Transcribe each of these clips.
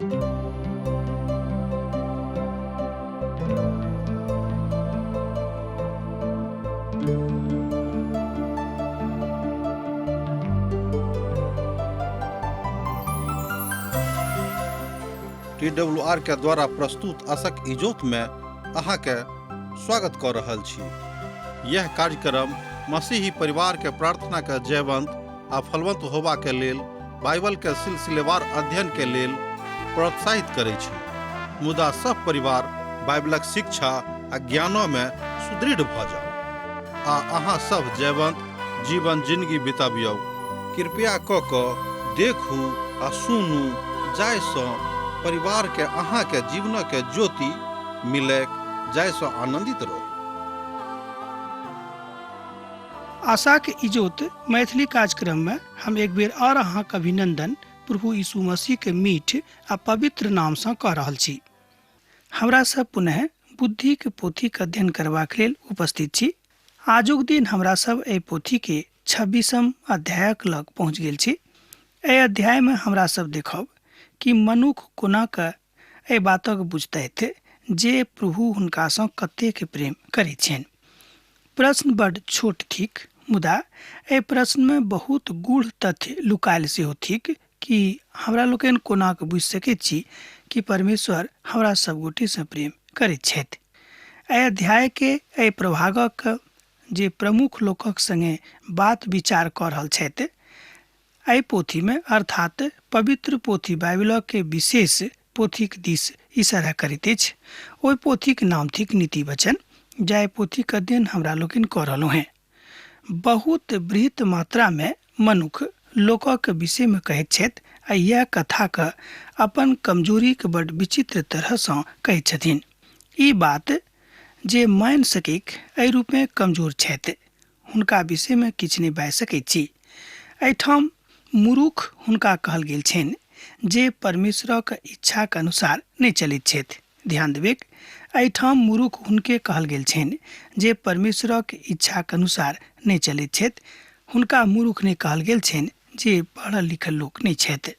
TWR के द्वारा प्रस्तुत असक इजोत में अहाँके स्वागत कऽ रहल छी। यह कार्यक्रम मसीही परिवार के प्रार्थना के जयवंत आ फलवंत होबा के लेल बाइबल के सिलसिलेवार अध्ययन के लेल प्रोत्साहित करै छै। मुदा सब परिवार बाइबलक शिक्षा आ ज्ञानो में सुदृढ़ भऽ जाउ आ अहाँ सब जयवंत जीवन जिंदगी बितबियौ। कृपया कऽ कऽ देखू आ सुनू जाहिसँ परिवार के अहाँ के जीवनक ज्योति मिलैक, जाहिसँ आनंदित रहू। आशाक इजोत मैथिली कार्यक्रम में हम एक बेर और अहाँक अभिनंदन प्रभु यीशु मसीह के मीठ आ पवित्र नाम सँ कऽ रहल छी। हमरा सब पुनः बुद्धि के पोथी के अध्ययन करबाक लेल उपस्थित छी। आजुक दिन हमरा सब एहि पोथी के 26 अध्यायक लग पहुँच गेल छी। एहि अध्याय में हमरा सब देखब कि मनुख कोना के एहि बातक बुझतथि जे प्रभु हुनकासँ कतेक प्रेम करैत छनि। प्रश्न बड छोट थिक, मुदा एहि प्रश्नमे बहुत गूढ़ तथ्य लुकायल सेहो थिक कि हमरा लोकनि कोना कऽ बुझि सकैत छी कि परमेश्वर हमरा सब गोटेसँ प्रेम करैत छथि। एहि अध्यायके एहि प्रभागक जे प्रमुख लोकक संगे बात विचार कऽ रहल छथि एहि पोथीमे, अर्थात पवित्र पोथी बाइबिलक विशेष पोथीक दिस इशारा करैत अछि। ओहि पोथीक नाम थिक नीति वचन, जाहि पोथीक अध्ययन हमरा लोकनि कऽ रहलहुँ हेँ। बहुत बृहत मात्रामे मनुख लोकक विषयमे कहैत छथि आ इएह कथाक अपन कमजोरीक बड विचित्र तरहसँ कहैत छथिन। ई बात जे मानि सकैक एहि रूपेँ कमजोर छथि, हुनका विषयमे किछु नहि बाजि सकैत छी। एहिठाम मुरुख हुनका कहल गेल छनि जे परमेश्वरक इच्छाक अनुसार नहि चलैत छथि। ध्यान देबैक, एहिठाम मुरुख हुनके कहल गेल छनि जे परमेश्वरक इच्छाक अनुसार नहि चलैत छथि। हुनका मुरुख नहि कहल गेल छनि जे पढ़ल लिखल लोक नहि छथि।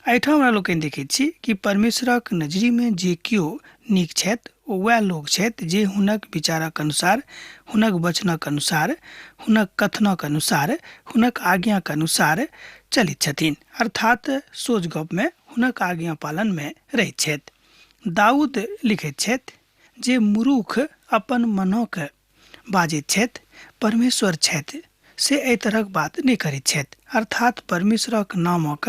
एहिठाम हमरा लोकनि देखैत छी कि परमेश्वरक नजरिमे जे केओ नीक छथि ओ वएह लोक छथि जे हुनक विचारक अनुसार, हुनक वचनक अनुसार, हुनक कथनक अनुसार, हुनक आज्ञाक अनुसार चलैत छथिन, अर्थात सोझ गपमे हुनक आज्ञा पालनमे रहैत छथि। दाऊद लिखैत छथि जे मुरूख अपन मनक बाजैत छथि, परमेश्वर छथि से एहि तरहक बात नहि करैत छथि, अर्थात परमेश्वरक नामक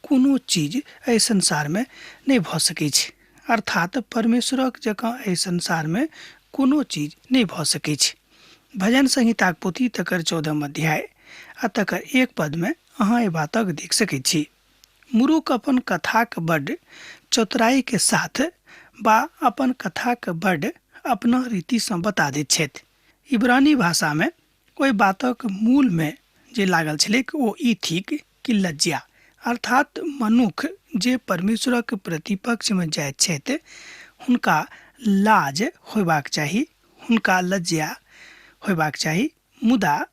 कोनो चीज एहि संसारमे नहि भऽ सकैछ, अर्थात परमेश्वरक जकाँ एहि संसारमे कोनो चीज नहि भऽ सकैछ। भजन संहिताक पोथी तकर 14 अध्याय आ तकर 1 पदमे अहाँ एहि बातक देख सकैत छी। मुरुख अपन कथाक बड चतुराई के साथ बा अपन कथाक बड अपना रीतिसँ बता दैत छथि। इब्रानी भाषामे ओहि बातक मूलमे जे लागल छलैक ओ ई थिक कि लज्जा, अर्थात मनुख जे परमेश्वरक प्रतिपक्षमे जाइत छथि हुनका लाज होयबाक चाही, हुनका लज्जा होयबाक चाही, मुदा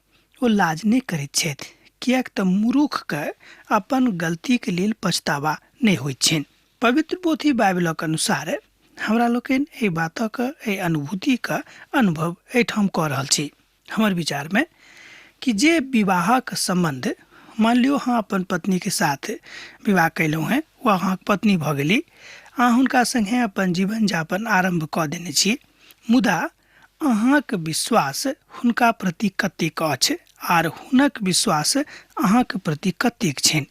ओ लाज नहि करैत छथि, किएक तऽ मुरुखके अपन गलतीके लेल पछतावा नहि होइत छनि। पवित्र पोथी बाइबिलक अनुसार हमरा लोकनि एहि बातक, एहि अनुभूतिक अनुभव एहिठाम कऽ रहल छी। हमर विचारमे कि जे विवाहक सम्बन्ध, मान लियौ अहाँ अपन पत्नीके साथ विवाह कयलहुँ हेँ, ओ अहाँके पत्नी भऽ गेली, अहाँ हुनका सङ्गे अपन जीवन यापन आरम्भ कऽ देने छी, मुदा अहाँक विश्वास हुनका प्रति कतेक अछि आर हुनक विश्वास अहाँक प्रति कतेक छनि,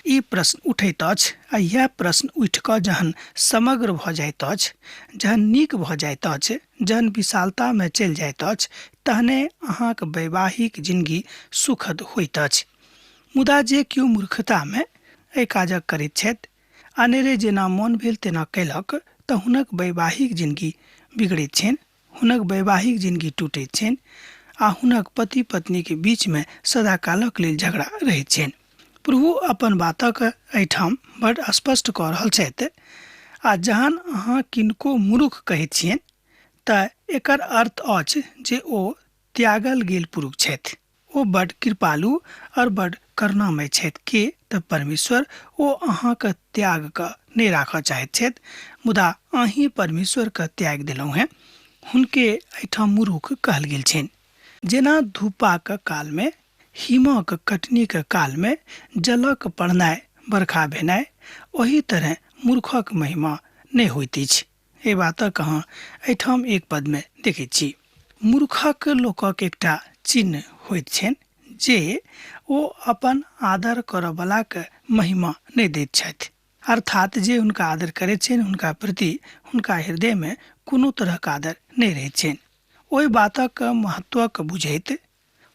ई प्रश्न उठैत अछि। आ इएह प्रश्न उठि कऽ जहन समग्र भऽ जाइत अछि, जहन नीक भऽ जाइत अछि, जहन विशालतामे चलि जाइत अछि, तहने अहाँक वैवाहिक जिनगी सुखद होइत अछि। मुदा जे केओ मूर्खतामे एहि काजक करैत छथि, अनेरे जेना मोन भेल तेना कयलक, तऽ हुनक वैवाहिक जिनगी बिगड़ैत छनि, हुनक वैवाहिक जिनगी टूटैत छनि आ हुनक पति पत्नीके बीचमे सदाकालक लेल झगड़ा रहैत छनि। प्रभु अपन बातक एहिठाम बड स्पष्ट कऽ रहल छथि। आ जहन अहाँ किनको मूर्ख कहैत छियनि तऽ एकर अर्थ अछि जे ओ त्यागल गेल पुरुष छथि, ओ बड कृपालु और बड करुणामय छथि के तऽ परमेश्वर, ओ अहाँके त्याग कऽ नहि राखऽ चाहैत छथि, मुदा अहीं परमेश्वरके त्यागि देलहुँ हेँ। हुनके एहिठाम मूर्ख कहल गेल छनि। जेना धूपाक कालमे, हिमक कटनीक कालमे जलक पड़नाइ, बरखा भेनाइ, ओही तरहे मूर्खक महिमा नहि होइत अछि। एहि बातक अहाँ एहिठाम एक पदमे देखैत छी। मूर्खक लोकक एकटा चिन्ह होइत छनि जे ओ अपन आदर करऽवलाके महिमा नहि दैत छथि, अर्थात जे हुनका आदर करैत छनि हुनका प्रति हुनका हृदयमे कोनो तरहक आदर नहि रहैत छनि। ओहि बातक महत्वक बुझैत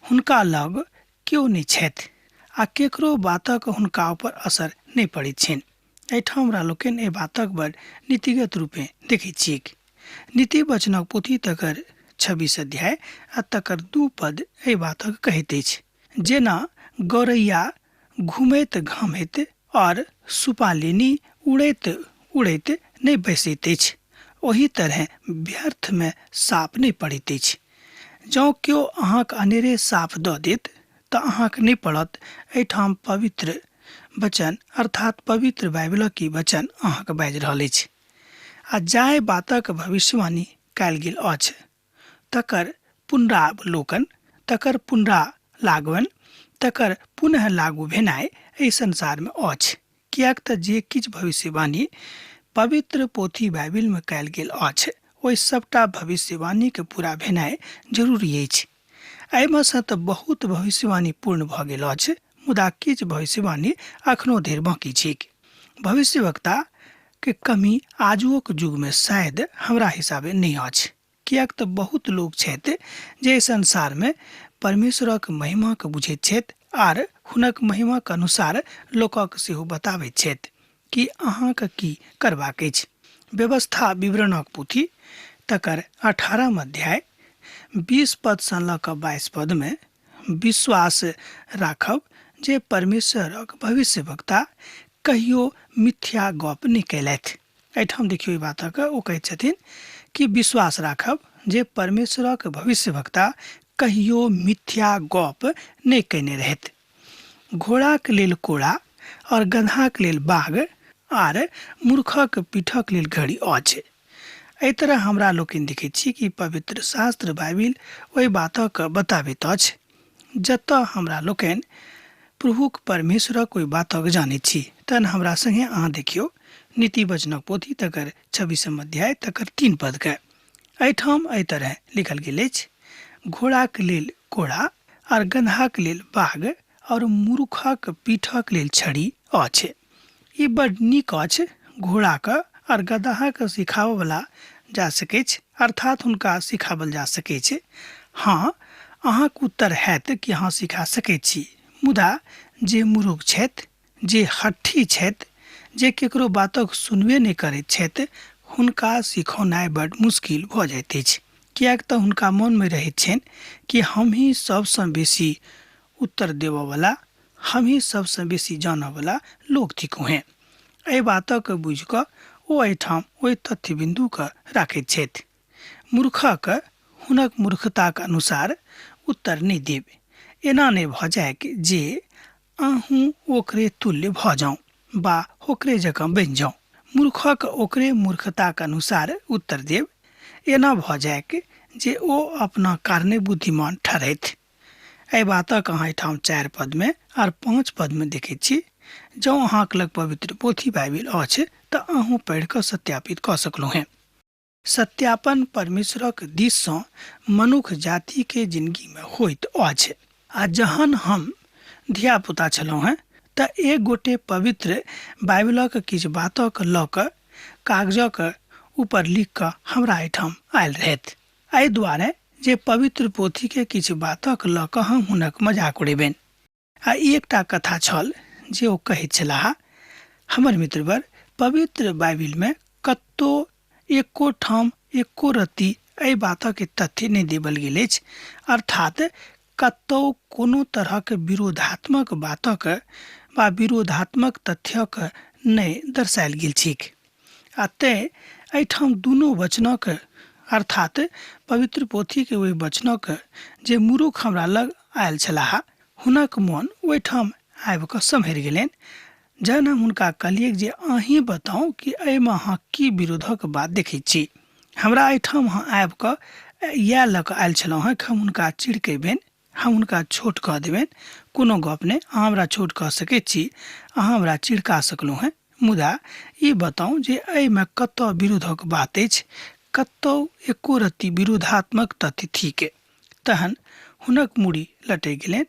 हुनका लग केओ नहि छथि आ केकरो बातक हुनका ऊपर असर नहि पड़ैत छनि। एहिठाम हमरा लोकनि एहि बातक बड़ नीतिगत रूपेँ देखैत छियैक। नीति वचनक पोथी तकर 26 अध्याय आ तकर 2 पद एहि बातक कहैत अछि, जेना गौरैया घुमैत घामैत और सुपालिनी उड़ैत उड़ैत नहि बैसैत अछि, ओही तरहे व्यर्थमे साप नहि पड़ैत अछि। जँ केओ अहाँक अनेरे साप दऽ देत तऽ अहाँक नहि पड़त। एहिठाम पवित्र वचन अर्थात पवित्र बाइबलक ई वचन अहाँके बाजि रहल अछि। आ जाहि बातक भविष्यवाणी कयल गेल अछि तकर पुनरावलोकन, तकर पुनरालागवन, तकर पुनः लागू भेनाइ एहि संसारमे अछि, किएक तऽ जे किछु भविष्यवाणी पवित्र पोथी बाइबिलमे कयल गेल अछि ओहि सभटा भविष्यवाणीके पूरा भेनाइ जरूरी अछि। एहिमे सँ तऽ बहुत भविष्यवाणी पूर्ण भऽ गेल अछि, मुदा किछु भविष्यवाणी अखनो धरि बाँकी छैक। भविष्यवक्ता के कमी आजुओक युगमे शायद हमरा हिसाबे नहि अछि, किएक तऽ बहुत लोक छथि जे एहि संसारमे परमेश्वरक महिमाके बुझैत छथि आर हुनक महिमाक अनुसार लोकक सेहो बताबैत छथि कि अहाँके की करबाक अछि। व्यवस्था विवरणक पोथी तकर 18 अध्याय 20 पदसँ लऽ कऽ 22 पदमे विश्वास राखब जे परमेश्वरक भविष्यवक्ता कहियो मिथ्या गप नहि कयलथि। एहिठाम देखियौ ई बातक ओ कहैत छथिन कि विश्वास राखब जे परमेश्वरक भविष्यवक्ता कहियो मिथ्या गप नहि कयने रहथि। घोड़ाक लेल कोड़ा और गदहाक लेल बाघ आर मूर्खक पीठक लेल घड़ी अछि। एहि तरह हमरा लोकनि देखैत छी कि पवित्र शास्त्र बाइबिल ओहि बातक बताबैत अछि जतऽ हमरा लोकनि प्रभुक परमेश्वरक ओहि बातक जानैत छी। तहन हमरा संगे अहाँ देखियौ नीति वचनक पोथी तकर 26 अध्याय तकर 3 पदके। एहिठाम एहि तरह लिखल गेल अछि, घोड़ाक लेल कोड़ा आर गदहाक लेल बाघ और मूर्खक पीठक लेल छड़ी अछि। ई बड नीक अछि। घोड़ाक आर गदहाक सिखाबयवला जा सकैछ, अर्थात हुनका सिखाबल जा सकैछ। हँ, अहाँक उत्तर हैत कि अहाँ सिखा सकैत छी, मुदा जे मूर्ख छथि, जे हठी छथि, जे केकरो बातक सुनबे नहि करैत छथि, हुनका सिखौनाइ बड मुश्किल भऽ जाइत अछि, किएक तऽ हुनका मोनमे रहैत छनि कि हमही सबसँ बेसी उत्तर देबऽवला, हमही सबसँ बेसी जानऽवला लोक थिकहुँ हेँ। एहि बातक बुझि कऽ ओ एहिठाम ओहि तथ्य बिन्दुके राखैत छथि। मूर्खक हुनक मूर्खताक अनुसार उत्तर नहि देब, एना नहि भऽ जाइक जे अहूँ ओकरे तुल्य भऽ जाउ बा ओकरे जकाँ बनि जाउ। मूर्खक ओकरे मूर्खताक अनुसार उत्तर देब, एना भऽ जाइक जे ओ अपना कारणे बुद्धिमान ठहरथि। एहि बातक अहाँ एहिठाम 4 पदमे आर 5 पदमे देखैत छी। जँ अहाँक लग पवित्र पोथी बाइबिल अछि तऽ अहूँ पढ़ि कऽ सत्यापित कऽ सकलहुँ हेँ। सत्यापन परमेश्वरक दिससँ मनुख जातिके जिनगीमे होइत अछि। आ जहन हम धियापुता छलहुँ हेँ तऽ एक गोटे पवित्र बाइबिलक किछु बातक लऽ कऽ कागजक ऊपर लिख कऽ हमरा एहिठाम आयल रहथि, एहि दुआरे जे पवित्र पोथीके किछु बातक लऽ कऽ हम हुनक मजाक उड़ेबनि। आ ई एकटा कथा छल जे ओ कहैत छलाह, हमर मित्रवर, पवित्र बाइबिलमे कतौ एको ठाम एको रत्ती एहि बातक तथ्य नहि देबल गेल अछि, अर्थात कतौ कोनो तरहक विरोधात्मक बातक वा विरोधात्मक तथ्यक नहि दर्शायल गेल छैक। आ तेँ एहिठाम दुनू वचनक अर्थात पवित्र पोथीके ओहि वचनक जे मूर्ख हमरा लग आयल छलाह हुनक मोन ओहिठाम आबि कऽ सम्हरि गेलनि। जहन हम हुनका कहलियै जे अहीं बताउ कि एहिमे अहाँ की विरोधक बात देखैत छी, हमरा एहिठाम अहाँ आबि कऽ इएह लऽ कऽ आयल छलहुँ हेँ कि हम हुनका चिड़केबनि, हम हुनका छोट कऽ देबनि। कोनो गप नहि, अहाँ हमरा छोट कऽ सकैत छी, अहाँ हमरा चिड़का सकलहुँ हेँ, मुदा ई बताउ जे एहिमे कतऽ विरोधक बात अछि, कतौ एको रत्ती विरोधात्मक तथ्य थिक। तहन हुनक मूड़ी लटकि गेलनि,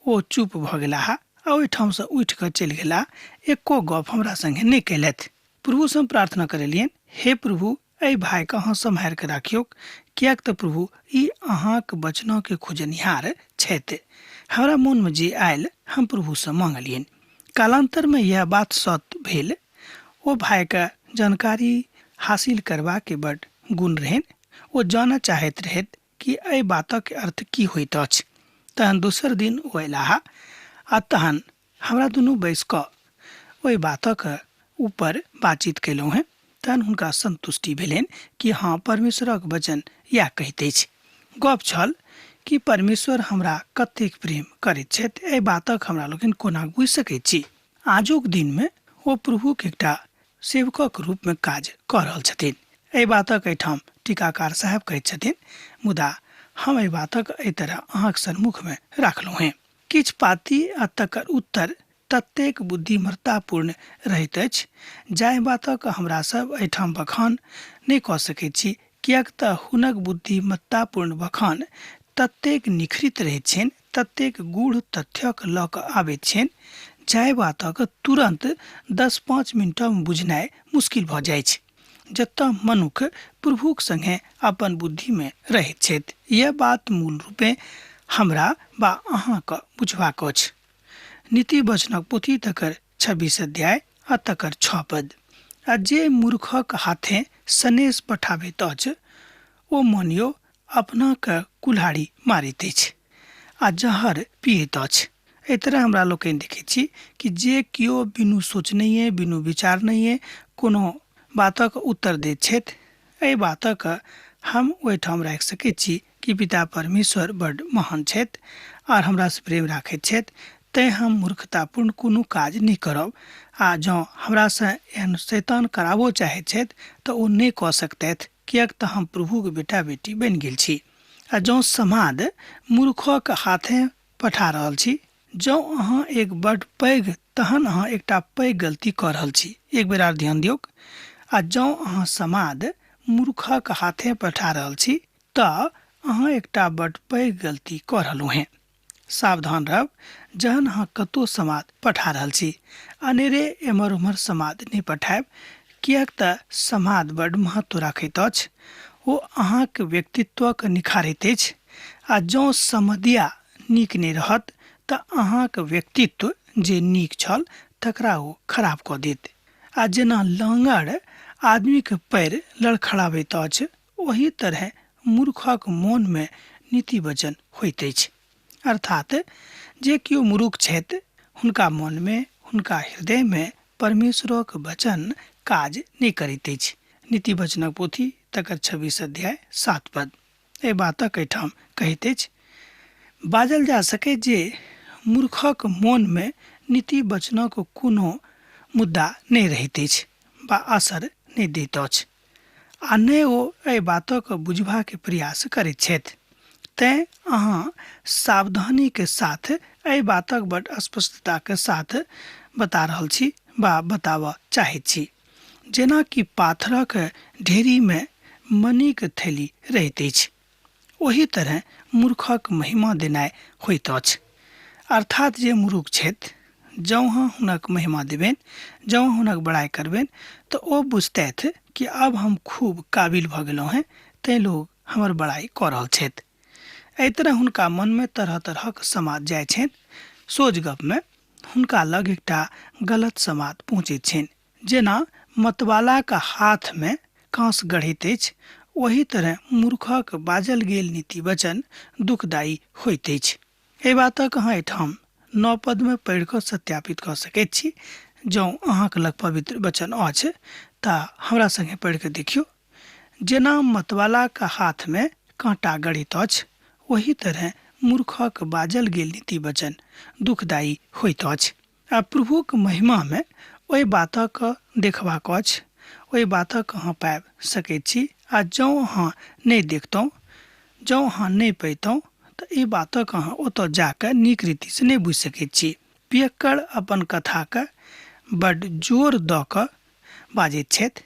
ओ चुप भऽ गेलाह आ ओहिठामसँ उठि कऽ चलि गेलाह, एको गप हमरा सङ्गे नहि कयलथि। प्रभुसँ हम प्रार्थना करेलियनि, हे प्रभु, एहि भाइके अहाँ सम्हारि कऽ राखियौक, किएक तऽ प्रभु ई अहाँक वचनके खोजनिहार छथि। हमरा मोनमे जे आयल हम प्रभुसँ माँगलियनि। कालान्तरमे इएह बात सत्य भेल। ओ भाइके जानकारी हासिल करबाके बड्ड गुण रहनि। ओ जानऽ चाहैत रहथि कि एहि बातक अर्थ की होइत अछि। तहन दोसर दिन ओ अयलाह आ तहन हमरा दुनू बैसि कऽ ओहि बातक ऊपर बातचीत कयलहुँ हेँ। तहन हुनका संतुष्टि भेलनि कि हँ, परमेश्वरक वचन इएह कहैत अछि। गप छल कि परमेश्वर हमरा कतेक प्रेम करैत छथि, एहि बातक हमरा लोकनि कोना बुझि सकैत छी। आजुक दिनमे ओ प्रभुक एकटा सेवकक रूपमे काज कऽ रहल छथिन। एहि बातक एहिठाम टीकाकार साहेब कहैत छथिन, मुदा हम एहि बातक एहि तरह अहाँक सन्मुखमे राखलहुँ हेँ। किछु पाती आ तकर उत्तर ततेक बुद्धिमत्तापूर्ण रहैत अछि जाहि बातक हमरा सब एहिठाम बखान नहि कऽ सकैत छी, किएक तऽ हुनक बुद्धिमत्तापूर्ण बखान ततेक निखरित रहैत छनि, ततेक गूढ़ तथ्यक लऽ कऽ आबैत छनि जाहि बातक तुरन्त 10-5 मिनटमे बुझनाइ मुश्किल भऽ जाइछ। जतऽ मनुख प्रभुक संगे अपन बुद्धिमे रहैत छथि। यैह बात मूल रूपेँ हमरा वा अहाँक बुझबाक अछि। नीति वचनक पोथी तकर 26 अध्याय आ तकर 6 पद। आ जे मूर्खक हाथेँ सनेस पठाबैत अछि, ओ मानियौ अपनाकेँ कुल्हाड़ी मारैत अछि आ जहर पियैत अछि। एहि तरह हमरा लोकनि देखैत छी कि जे केओ बिनु सोचनहिए, बिनु विचारनहिए कोनो बातक उत्तर दैत छथि, एहि बातक हम ओहिठाम राखि सकैत छी कि पिता परमेश्वर बड्ड महान छथि आर हमरासँ प्रेम राखैत छथि, तैँ हम मूर्खतापूर्ण कोनो काज नहि करब आ जँ हमरासँ एहन शैतान कराबो चाहैत छथि तऽ ओ नहि कऽ सकतथि, किएक तऽ हम प्रभुक बेटा-बेटी बनि गेल छी। आ जँ समाद मूर्खक हाथेँ पठा रहल छी, जँ अहाँ एक बड्ड पैघ तहन अहाँ एकटा पैघ गलती कऽ रहल छी। एक बेर आर ध्यान दियौक। आ जँ अहाँ समाद मूर्खक हाथेँ पठा रहल छी तऽ अहाँ एकटा बड्ड पैघ गलती कऽ रहलहुँ हेँ। सावधान रहब जहन अहाँ कतहु समाद पठा रहल छी। अनेरे एम्हर-ओम्हर समाद नहि पठायब, किएक तऽ समाद बड्ड महत्व राखैत अछि। ओ अहाँक व्यक्तित्वक निखारैत अछि आ जँ समदिया नीक नहि रहत तऽ अहाँक व्यक्तित्व जे नीक छल तकरा ओ खराब कऽ देत। आ जेना लाँगड़ आदमीक पैर लड़खड़ाबैत अछि ओही तरहेँ मूर्खक मोनमे नीतिवचन होइत अछि। अर्थात जे केओ मूर्ख छथि हुनका मोनमे, हुनका हृदयमे परमेश्वरक वचन काज नहि करैत अछि। नीतिवचनक पोथी तकर 26 अध्याय 7 पद एहि बातक एहिठाम कहैत अछि। बाजल जा सकैत जे मूर्खक मोनमे नीति वचनक कोनो मुद्दा नहि रहैत अछि वा असर नहि दैत अछि आ ने ओ एहि बातक बुझबाक प्रयास करैत छथि। तेँ अहाँ सावधानीक साथ एहि बातक बड स्पष्टताक साथ बता रहल छी वा बताबऽ चाहैत छी। जेना कि पाथरक ढेरीमे मणिक थैली रहैत अछि, ओही तरहेँ मूर्खक महिमा देनाइ होइत अछि। अर्थात् जे मूर्ख छथि, जँ अहाँ हुनक महिमा देबनि, जँ अहाँ हुनक बड़ाइ करबनि, तऽ ओ बुझतथि कि आब हम खूब काबिल भऽ गेलहुँ हेँ, तेँ लोक हमर बड़ाइ कऽ रहल छथि। एहि तरह हुनका मनमे तरह-तरहक समाद जाइत छनि। सोझ गपमे हुनका लग एकटा गलत समाद पहुँचैत छनि। जेना मतवालाक हाथमे काँस गढ़ैत अछि, ओही तरहेँ मूर्खक बाजल गेल नीतिवचन दुखदायी होइत अछि। एहि बातक अहाँ एहिठाम 9 पदमे पढ़ि कऽ सत्यापित कऽ सकैत छी। जँ अहाँक लग पवित्र वचन अछि तऽ हमरा संगे पढ़ि कऽ देखियौ। जेना मतवालाक हाथमे काँटा गड़ैत अछि, ओही तरहेँ मूर्खक बाजल गेल नीति वचन दुखदायी होइत अछि। आ प्रभुक महिमामे ओहि बातक देखबाक अछि, ओहि बातक अहाँ पाबि सकैत छी। आ जँ अहाँ नहि देखतहुँ, जँ अहाँ नहि पैतहुँ, तऽ ई बातक अहाँ ओतऽ जाकऽ नीक रीतिसँ नहि बुझि सकैत छी। पियक्कड़ अपन कथाके बड्ड जोर दऽ कऽ बाजैत छथि।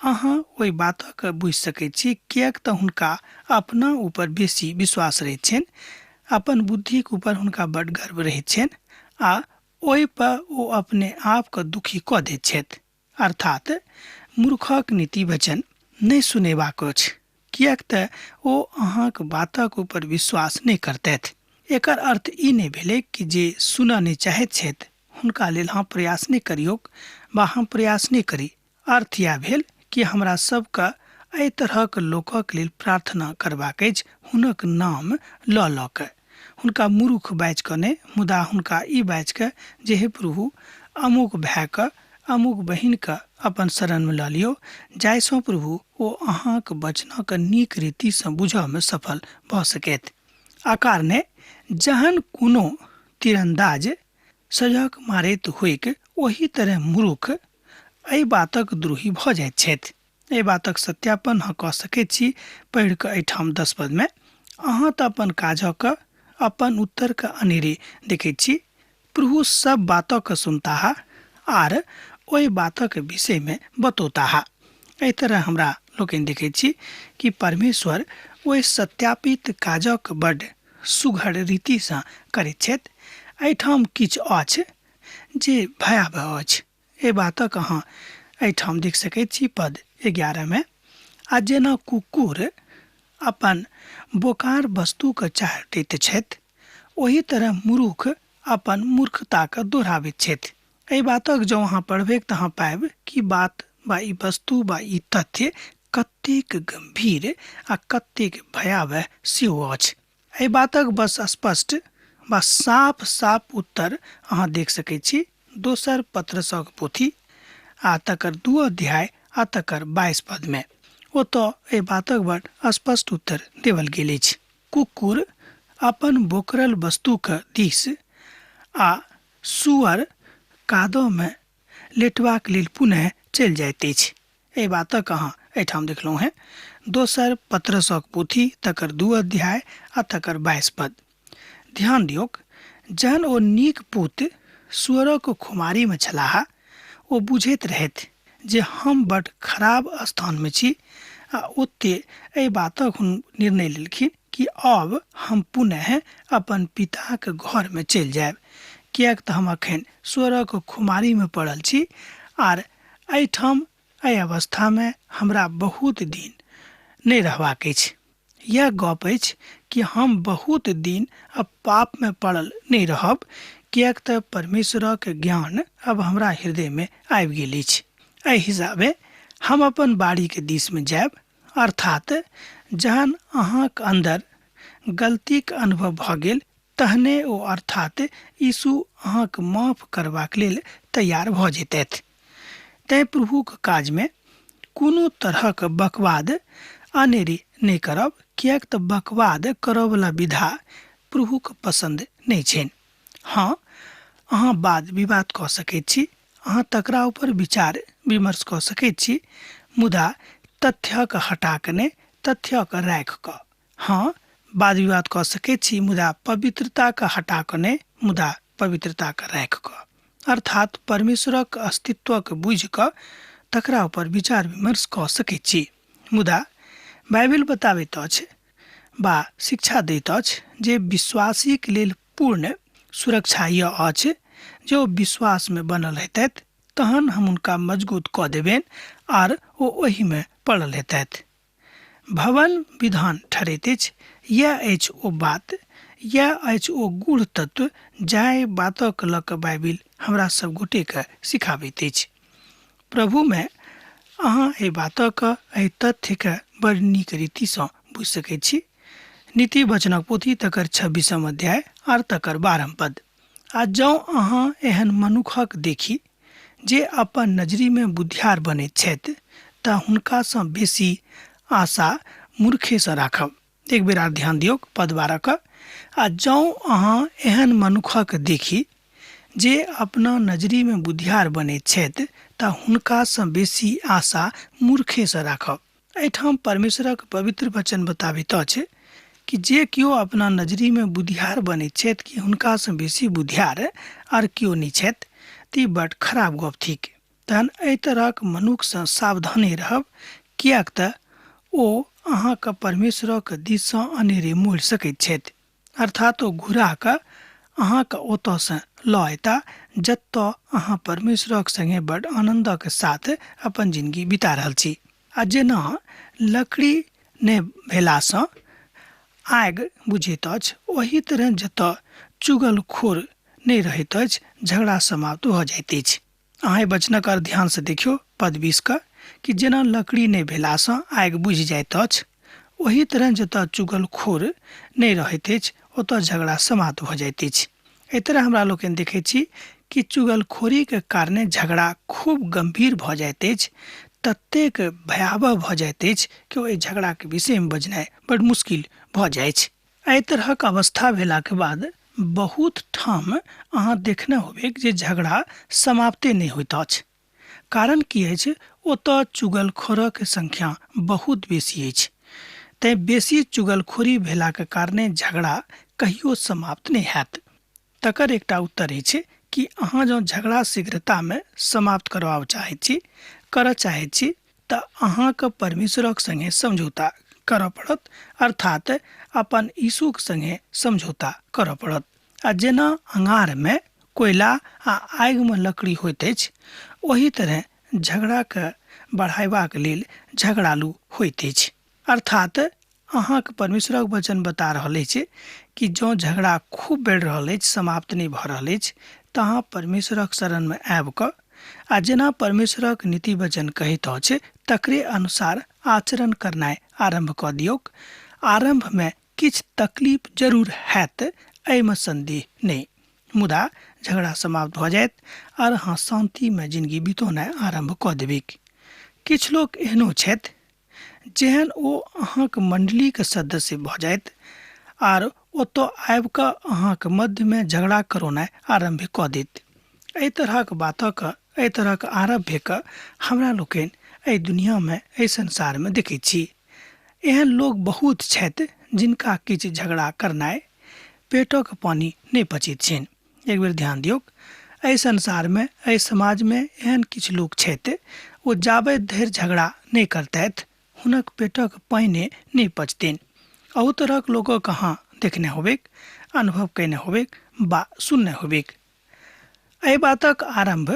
अहाँ ओहि बातक बुझि सकैत छी, किएक तऽ हुनका अपना ऊपर बेसी विश्वास रहैत छनि, अपन बुद्धिके ऊपर हुनका बड्ड गर्व रहैत छनि आ ओहिपर ओ अपने आपके दुखी कऽ दैत छथि। अर्थात मूर्खक नीति वचन नहि सुनेबाक अछि, किएक तऽ ओ अहाँक बातक ऊपर विश्वास नहि करतथि। एकर अर्थ ई नहि भेलै कि जे सुनऽ नहि चाहैत छथि हुनका लेल अहाँ प्रयास नहि करियौक वा हम प्रयास नहि करी। अर्थ इएह भेल कि हमरा सबके एहि तरहक लोकक लेल प्रार्थना करबाक अछि, हुनक नाम लऽ लऽ कऽ, हुनका मूर्ख बाजि कऽ नहि, मुदा हुनका ई बाजि कऽ जे हे प्रभु, अमुक भायके अमुक बहिनके अपन शरणमे लऽ लियौ, जाहिसँ प्रभु ओ अहाँक वचनके नीक रीतिसँ बुझऽमे सफल भऽ सकथि। आ कारणे जहन कोनो तीरन्दाज सजक मारैत होइक, ओही तरह मूर्ख एहि बातक द्रोही भऽ जाइत छथि। एहि बातक सत्यापन अहाँ कऽ सकैत छी पढ़ि कऽ एहिठाम 10 पदमे। अहाँ तऽ अपन काजक अपन उत्तरके अनेरे देखैत छी। प्रभु सब बातक सुनताह आर ओहि बातक विषयमे बतौताह। एहि तरह हमरा लोकनि देखैत छी कि परमेश्वर ओहि सत्यापित काजक बड्ड सुघड़ रीतिसँ करैत छथि। एहिठाम किछु अछि जे भयावह अछि। एहि बातक अहाँ एहिठाम देख सकैत छी पद 11 मे। आ जेना कुकुर अपन बोकार वस्तुके चाटैत छथि, ओही तरह मूर्ख अपन मूर्खताके दोहराबैत छथि। एहि बातक जँ अहाँ पढ़बै तऽ अहाँ पाबि कि बात वा ई वस्तु वा ई तथ्य कतेक गम्भीर आ कतेक भयावह सेहो अछि। एहि बातक बस स्पष्ट वा साफ साफ उत्तर अहाँ देख सकैत छी दोसर पत्रसक पोथी आ तकर 2 अध्याय आ तकर 22 पदमे। ओतऽ एहि बातक बड स्पष्ट उत्तर देवल गेल अछि। कुकुर अपन बोकरल वस्तुके दिस आ सुअर कादोमे लेटबाक लेल पुनः चलि जाइत अछि। एहि बातक अहाँ एहिठाम देखलहुँ हेँ दोसर पत्रसक पोथी तकर 2 अध्याय आ तकर 22 पद। ध्यान दियौक, जहन ओ नीक पुत सुअरक खुमारीमे छलाह, ओ बुझैत रहथि जे हम बड खराब स्थानमे छी आ ओते एहि बातक हुन निर्णय लेलखिन कि अब हम पुनः अपन पिताक घरमे चलि जायब, किएक तऽ हम अखन सुअरक खुमारीमे पड़ल छी आर एहिठाम एहि अवस्थामे हमरा बहुत दिन नहि रहबाक अछि। यह गप अछि कि हम बहुत दिन अब पापमे पड़ल नहि रहब, किएक तऽ परमेश्वरक ज्ञान अब हमरा हृदयमे आबि गेल अछि। एहि हिसाबे हम अपन बाड़ीके दिसमे जायब। अर्थात जहन अहाँक अन्दर गलतीक अनुभव भऽ गेल तहने ओ अर्थात यीशु अहाँक माफ करबाक लेल तैयार भऽ जेतथि। तैँ प्रभुक काजमे कोनो तरहक बकवाद अनेरे नहि करब, किएक तऽ बकवाद करऽवला विधा प्रभुक पसन्द नहि छनि। हँ, अहाँ वाद विवाद कऽ सकैत छी, अहाँ तकरा ऊपर विचार विमर्श कऽ सकैत छी, मुदा तथ्यक हटा कऽ नहि, तथ्यक राखि कऽ। हँ, वाद विवाद कऽ सकैत छी, मुदा पवित्रताके हटा कऽ नहि, मुदा पवित्रताके राखि कऽ। अर्थात परमेश्वरक अस्तित्वके बुझि कऽ तकरा ऊपर विचार विमर्श कऽ सकैत छी, मुदा बाइबिल बताबैत अछि वा शिक्षा दैत अछि जे विश्वासीक लेल पूर्ण सुरक्षा यह अछि जे ओ विश्वासमे बनल हेतथि, तहन हम हुनका मजगूत कऽ देबनि आर ओ ओहिमे पड़ल हेतथि। भवन विधान ठहरैत अछि। यैह अछि ओ बात, यैह अछि ओ गूढ़ तत्व जाहि बातक लऽ कऽ बाइबिल हमरा सब गोटेके सिखाबैत अछि। प्रभुमे अहाँ एहि बातक, एहि तथ्यके बड़ नीक रीतिसँ बुझि सकैत छी। नीति वचनक पोथी तकर 26 अध्याय आर तकर 12 पद। आ जँ अहाँ एहन मनुखक देखी जे अपन नजरिमे बुद्धियार बनैत छथि, तऽ हुनकासँ बेसी आशा मूर्खेसँ राखब। एक बेर आर ध्यान दियौक पद 12 के। आ जँ अहाँ एहन मनुखक देखी जे अपना नजरिमे बुधियार बनैत छथि तऽ हुनकासँ बेसी आशा मूर्खेसँ राखब। एहिठाम परमेश्वरक पवित्र वचन बताबैत अछि कि जे केओ अपना नजरिमे बुधियार बनैत छथि कि हुनकासँ बेसी बुधियार आर केओ नहि छथि, तऽ ई बड्ड खराब गप थिक। तहन एहि तरहक मनुखसँ सावधाने रहब, किएक तऽ ओ अहाँके परमेश्वरक दिससँ अनेरे मोड़ि सकैत छथि, अर्थात ओ घुरा कऽ अहाँके ओतऽसँ लऽ अयता जतऽ अहाँ परमेश्वरक संगे बड्ड आनन्दक साथ अपन जिनगी बिता रहल छी। आ जेना लकड़ी नहि भेलासँ आगि बुझैत अछि, ओही तरहेँ जतऽ चुगलखोर नहि रहैत अछि, झगड़ा समाप्त भऽ जाइत अछि। अहाँ एहि वचनक आर ध्यानसँ देखियौ पद 20 क कि जेना लकड़ी नहि भेलासँ आगि बुझि जाइत अछि, ओही तरहेँ जतऽ चुगलखोर नहि रहैत अछि, ओतऽ झगड़ा समाप्त भऽ जाइत अछि। एहि तरह हमरा लोकनि देखैत छी कि चुगलखोरीक कारणे झगड़ा खूब गम्भीर भऽ जाइत अछि, ततेक भयावह भऽ जाइत अछि कि ओहि झगड़ाक विषयमे बजनाइ बड्ड मुश्किल भऽ जाइछ। एहि तरहक अवस्था भेलाक बाद बहुत ठाम अहाँ देखने होबेक जे झगड़ा समाप्ते नहि होइत अछि। कारण की अछि, ओतऽ चुगलखोरक संख्या बहुत बेसी अछि। तेँ बेसी चुगलखोरी भेलाक कारणे झगड़ा कहियो समाप्त नहि हैत। तकर एकटा उत्तर अछि कि अहाँ जँ झगड़ा शीघ्रतामे समाप्त करबाब चाहैत छी, करऽ चाहैत छी, तऽ अहाँके परमेश्वरक संगे समझौता करऽ पड़त, अर्थात अपन यीशुक संगे समझौता करऽ पड़त। आ जेना अंगारमे कोयला आ आगिमे लकड़ी होइत अछि, ओही तरहेँ झगड़ाकेँ बढ़ायबाक लेल झगड़ालू होइत अछि। अर्थात अहाँके परमेश्वरक वचन बता रहल अछि कि जँ झगड़ा खूब बढ़ि रहल अछि, समाप्त नहि भऽ रहल अछि, तऽ अहाँ परमेश्वरक शरणमे आबि कऽ आ जेना परमेश्वरक नीति वचन कहैत अछि तकरे अनुसार आचरण करनाइ आरम्भ कऽ दियौक। आरम्भमे किछु तकलीफ जरूर हैत, एहिमे सन्देह नहि, मुदा झगड़ा समाप्त भऽ जायत आर अहाँ शान्तिमे जिनगी बितौनाइ आरम्भ कऽ देबैक। किछु लोक एहनो छथि जेहन ओ अहाँक मण्डलीक सदस्य भऽ जायत आर ओतऽ आबि कऽ अहाँक मध्यमे झगड़ा करौनाइ आरम्भ कऽ देत। एहि तरहक बातक, एहि तरहक आरभ्यके हमरा लोकनि एहि दुनियामे, एहि संसारमे देखैत छी। एहन लोक बहुत छथि जिनका किछु झगड़ा करनाइ पेटक पानि नहि पचैत छनि। एक बेर ध्यान दियौक, एहि संसारमे, एहि समाजमे एहन किछु लोक छथि, ओ जाबैत धरि झगड़ा नहि करतथि हुनक पेटक पानिए नहि पचतनि। अहू तरहक लोकक अहाँ देखने होबैक, अनुभव कयने होबैक बा सुनने होबैक। एहि बातक आरम्भ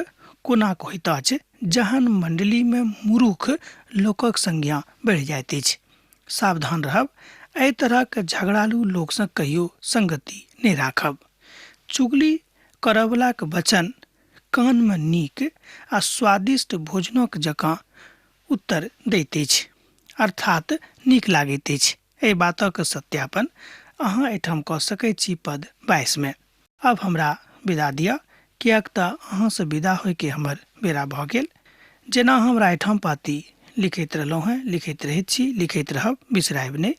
कोना होइत अछि जहन मण्डलीमे मूर्ख लोकक संज्ञा बढ़ि जाइत अछि। सावधान रहब, एहि तरहक झगड़ालू लोकसँ कहियो संगति नहि राखब। चुगली करऽवलाक वचन कानमे नीक आ स्वादिष्ट भोजनक जकाँ उत्तर दैत अछि, अर्थात नीक लागैत अछि। एहि बातक सत्यापन अहाँ एहिठाम कऽ सकैत छी पद 22 मे। आब हमरा विदा दिअ, किएक तँ अहाँसँ विदा होइके हमर बेरा भऽ गेल। जेना हमरा एहिठाम पाती लिखैत रहलहुँ हेँ, लिखैत रहैत छी, लिखैत रहब, बिसरायब नहि।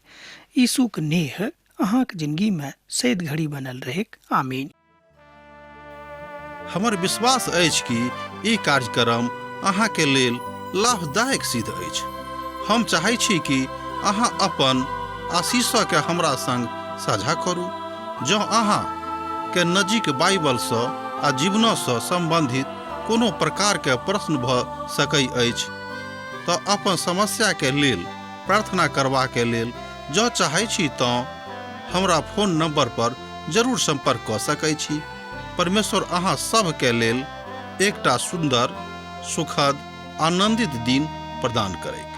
यीशुक नेह अहाँक जिनगीमे सैद घड़ी बनल रहैक। आमीन। हमर विश्वास अछि कि ई कार्यक्रम अहाँके लेल लाभदायक सिद्ध अछि। हम चाहै छी कि अहाँ अपन आशीषके हमरा संग साझा करू। जँ अहाँ के नजीक बाइबलसँ आ जीवनसँ सम्बन्धित कोनो प्रकारके प्रश्न भऽ सकै अछि तऽ अपन समस्याके लेल प्रार्थना करबाके लेल जँ चाहै छी तँ हमरा फोन नंबर पर जरूर संपर्क कऽ सकै छी। परमेश्वर अहाँ सभके लेल एकटा सुन्दर, सुखद, आनंदित दिन प्रदान करैत।